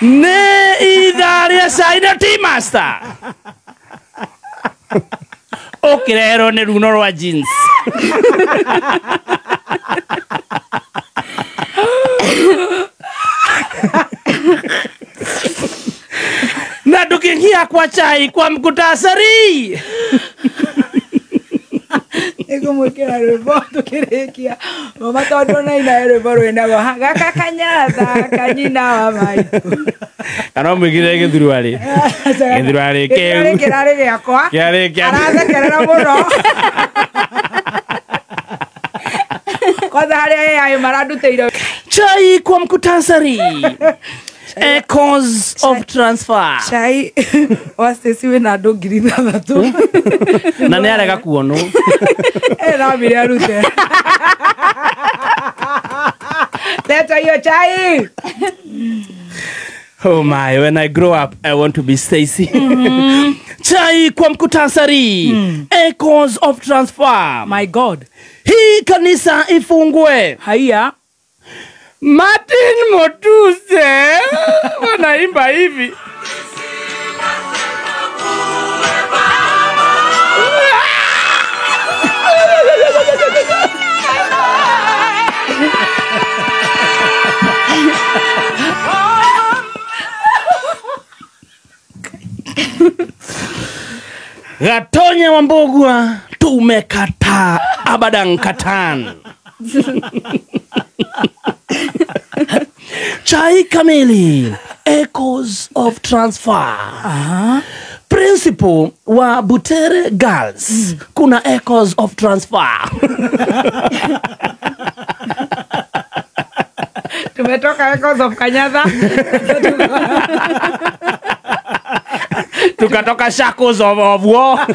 Nĩ ithaa rĩa cai na tea master. Ũkĩreherwo nĩ runo rwa jeans. Na tukiingia kwa chai kwa mkutasari. Nĩngũmwĩkĩra rwĩmbo tũkĩrĩkia. Mama tondũ na ina rwĩmbo rwĩnagwo gaka kanyatha kanyina wa maitũ. Kana ũmwĩkĩrĩre gĩthurwarĩ. Gĩthurwarĩ kĩu. Gĩthurarĩ kĩrarĩ gĩakwa. Kĩarĩ kĩa Arathekerera mũno. Kwanza harĩa AI marandutĩire. Chai kwa mkutasari. Echoes of transfer. Chai wa Stacy wĩna andũ 6,000. Na nĩ arega kuonwo. Ramire arute. Leta hiyo chai. Oh my, when I grow up, I want to be Stacy. Chai kwa mkutasari. Echoes of transfer. My God. Hii kanisa ifungwe. Haya. Martin Motuse wanaimba hivi. Gatonya wa Mbugua tumekataa abadan katan. Chai kamili, echoes of transfer. Principal wa Butere Girls, kuna echoes of transfer. Tumetoka echoes of Kanyatha. Tukatoka shackles of war.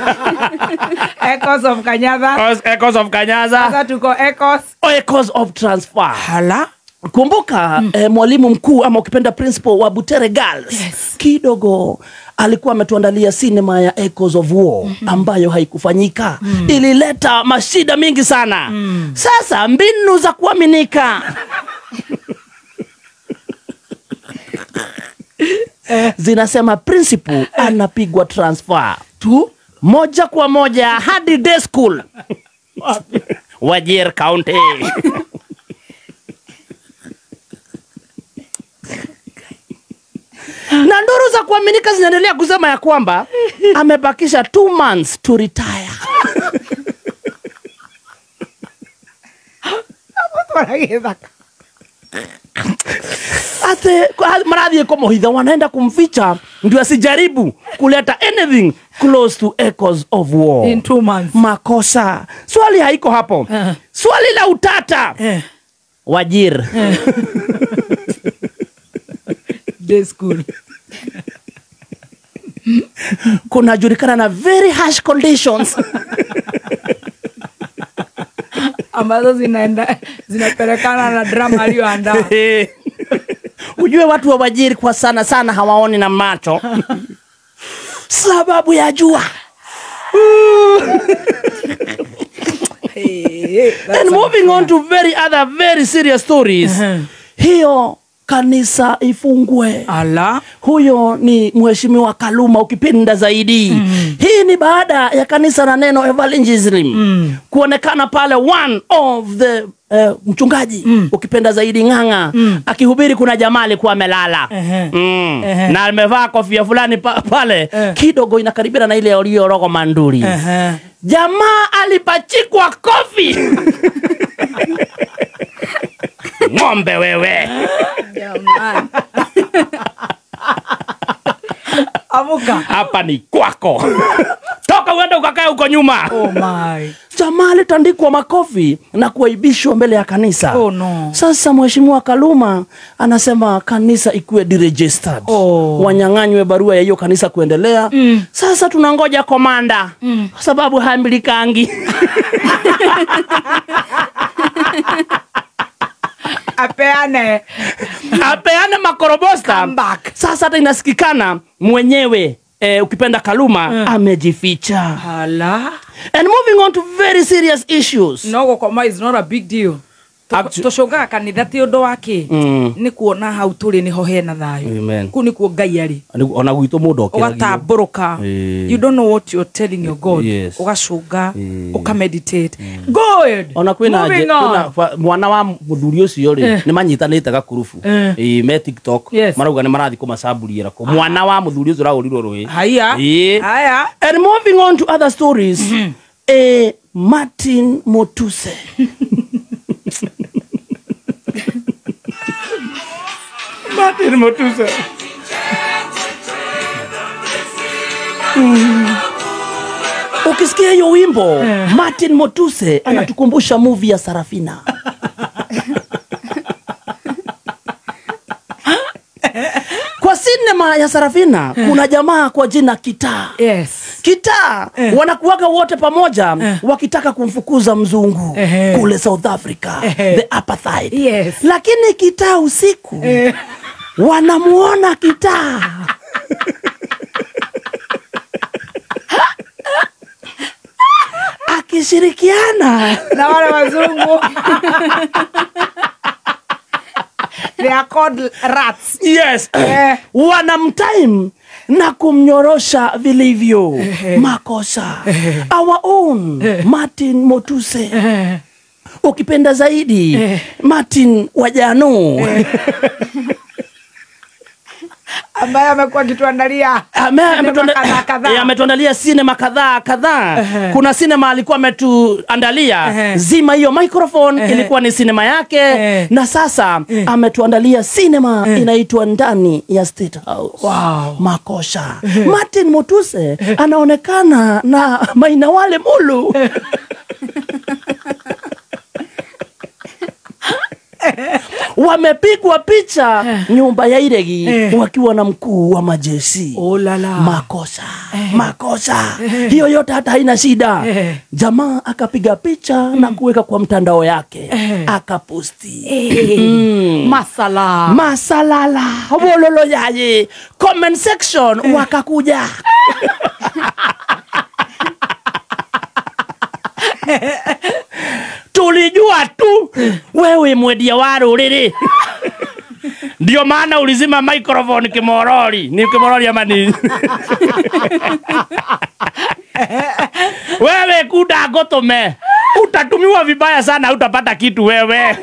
Echoes of Kanyatha. Echoes of Kanyatha. Sasa tuko echoes. Echoes of transfer. Hala. Kumbuka mwalimu mkuu ama ukipenda principal wa Butere Girls, yes, kidogo alikuwa ametuandalia sinema ya Echoes of War ambayo haikufanyika. Ilileta mashida mingi sana. Sasa mbinu za kuaminika zinasema principal anapigwa transfer tu moja kwa moja hadi day school Wajir County. Na nduru za kuaminika zinaendelea kusema ya kwamba amebakisha 2 months to retire. Ate maradhi kumuhitha, wanaenda kumficha ndio asijaribu kuleta anything close to echoes of war. In 2 months. Makosa. Swali haiko hapo. Swali la utata. Wajir. Day school. Kunajulikana na very harsh conditions ambazo zinaenda zinapelekana na drama aliyoandaa. Ujue watu wa Wajiri kwa sana sana hawaoni na macho sababu ya jua. And moving on to very other very serious stories. Hiyo kanisa ifungwe. Ala. Huyo ni Mheshimiwa Kaluma ukipenda zaidi. Hii ni baada ya kanisa la Neno Evangelism kuonekana pale one of the mchungaji ukipenda zaidi Ng'ang'a akihubiri, kuna jamaa alikuwa amelala na amevaa kofia fulani pale kidogo inakaribia na ile Oliorogo Manduri. Jamaa alipachikwa kofi. Ng'ombe wewe. Jamani. Amuka. Hapa ni kwako. Toka uende ukakae huko nyuma. Oh my. Jamaa alitandikwa makofi na kuaibishwa mbele ya kanisa. Oh no. Sasa Mheshimiwa Kaluma anasema kanisa ikuwe deregistered. Oh. Wanyang'anywe barua ya hiyo kanisa kuendelea. Sasa tunangoja komanda kwa sababu haambilikangi. Apeane. Apeane makorobosta. Sasa hata inasikikana mwenyewe ukipenda Kaluma amejificha. Hala. And moving on to very serious issues. No, gukoma is not a big deal. Tucungaga kanitha ti undu wake ni kuona hau turi niho hena thayu kuu nikuo Ngai ari ona gwitũ mũndũ okĩragio ugatambũrũka. You don't know what you're telling your God. Ugacunga ukameditate. Good. Ona kwina mwana wa muthuri ucio ri ni manyitanite gakurubu me TikTok marauga ni marathi kumacamburiera ko mwana wa muthuri ucio rahurirwo rui. Haya haya. And moving on to other stories. Martin Motuse. Martin Motuse. Ukisikia hiyo wimbo Martin Motuse anatukumbusha movie ya Sarafina. Kwa sinema ya Sarafina kuna jamaa kwa jina Kitaa. Yes. Kitaa wanakuwaga wote pamoja wakitaka kumfukuza mzungu kule South Africa, the apartheid. Yes. Lakini Kitaa usiku wanamuona Kitaa. Akishirikiana na wale wazungu. They are called rats. Yes. Wanamtime na kumnyorosha vilivyo. Makosa. Our own Martin Motuse. Ukipenda zaidi Martin Wajano. Ambaye amekuwa akituandalia ametuandalia sinema kadhaa kadhaa. Kuna sinema alikuwa ametuandalia zima hiyo microphone ilikuwa ni sinema yake, na sasa ametuandalia sinema inaitwa Ndani ya State House. Wow. Makosha. Martin Motuse anaonekana na Maina Wale Mulu. Wamepigwa picha nyumba ya Iregi wakiwa na mkuu wa majeshi. Oh la la. Makosa. Makosa. Hiyo yote hata haina shida. Jamaa akapiga picha na kuweka kwa mtandao yake. Akaposti. Masala. Masalala. Wololo yaye. Comment section wakakuja. Tulijua tu wewe mwedia wa ruriri. Ndio maana ulizima microphone kimorori. Ni kimorori ama ni? Wewe kuda gotome. Utatumiwa vibaya sana, utapata kitu wewe.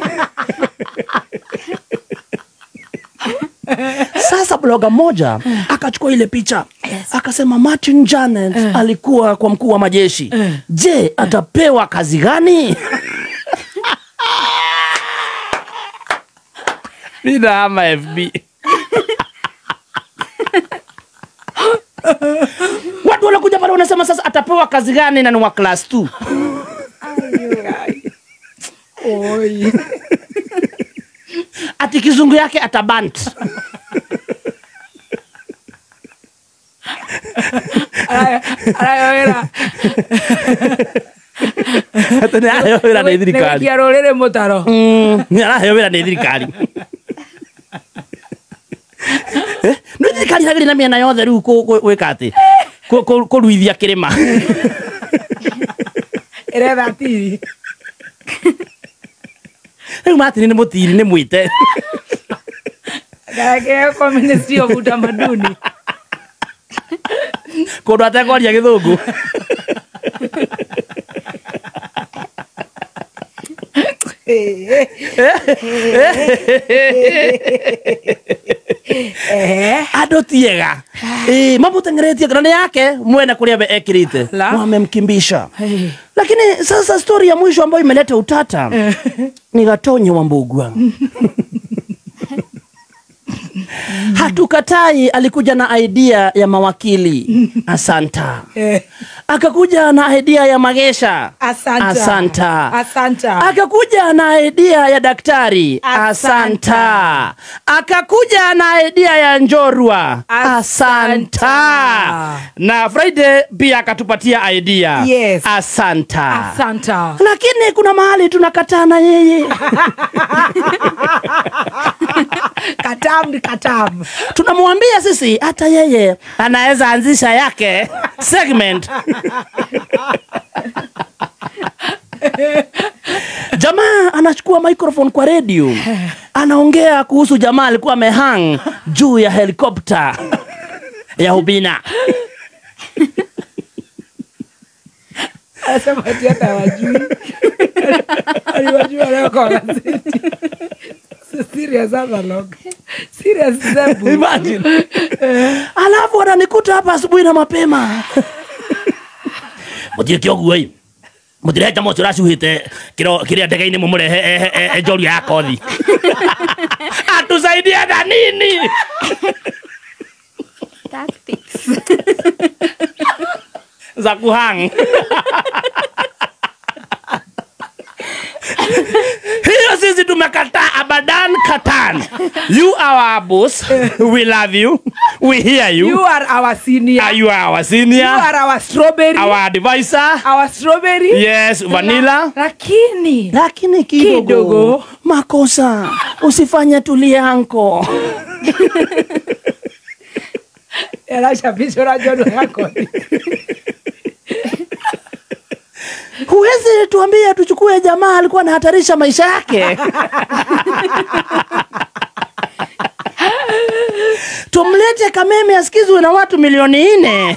Sasa bloga moja akachukua ile picha. Akasema Martin Janet alikuwa kwa mkuu wa majeshi. Je, atapewa kazi gani? Nina ama FB. Watu wanakuja pale wanasema sasa atapewa kazi gani na ni wa class 2. Oi. Ati kizungu yake atabant. Arayowera. Arayowera nĩ thirikari. Nĩ rũrĩrĩ mũtaro. Nĩ araheo wĩra nĩ thirikari. Nĩ thirikari ĩragĩria na mĩena yothe rĩu gwĩka atĩ kũruithia kĩrĩma. Ĩretha tiri. Rĩu Martin nĩ mũtiri nĩ mwĩte. Gakeo kwa Ministry of Utamaduni. Kũndũ atekwaria gĩthũngũ. Andũ tiega. Mamũteng'eretie kana nĩ yake mwene kũrĩa we ekĩrĩte. Wamemkimbisha. Lakini sasa story ya mwisho ambayo imeleta utata ni Gatonye wa Mbugua. Hatukatai alikuja na idea ya mawakili. Asanta. Akakuja na idea ya magesha. Asanta. Asanta. Asanta. Akakuja na idea ya daktari. Asanta. Akakuja na idea ya Njorua. Asanta. Na Friday pia akatupatia idea. Yes. Asanta. Asanta. Lakini kuna mahali tunakataa na yeye. Katam katam. Tunamwambia sisi hata yeye anaweza anzisha yake segment. Jamaa anachukua microphone kwa radio, anaongea kuhusu jamaa alikuwa amehang juu ya helikopta ya Ubina. Anasema ati hata hawajui. Aliwajua leo kwa gazeti. Serious analog. Serious zebu. Imagine. Alafu ananikuta hapa asubuhi na mapema. Mutirä kä oguo ä må jama å cio å racuhä te kä rä a ndege-inä må må rehe njorua ya kothi atusaidie na nini. Tactics. Za kuhang. Hiyo sisi tumekataa abadan katan. You are our boss. We love you. We hear you. You are our senior. You are our senior. You are our strawberry. Our advisor. Our strawberry. Yes, vanilla. Lakini kidogo. Makosa. Usifanye tulie anko. Yarachapishwa na John yako. Huwezi tuambia tuchukue jamaa alikuwa anahatarisha maisha yake. Tumlete Kameme asikizwe na watu milioni 4.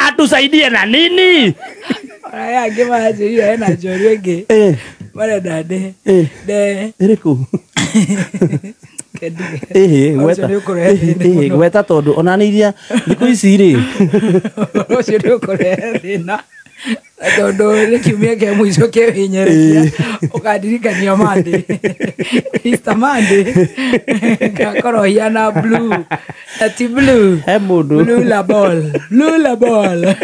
Atusaidie na nini? Aya ngema aje ena jorwege. Wale dade. De. Eriko. Gweta tondu ona nĩ iria thikũ ici rĩ ũcio nĩ ũkũrehe thĩna tondu nĩ kiumia kĩa mũico kĩa wĩnyerekia ũkandirikania Monday, Easter Monday, ngakorwo hiana blue, ati blue, he mũndũ blue la ball, blue la ball.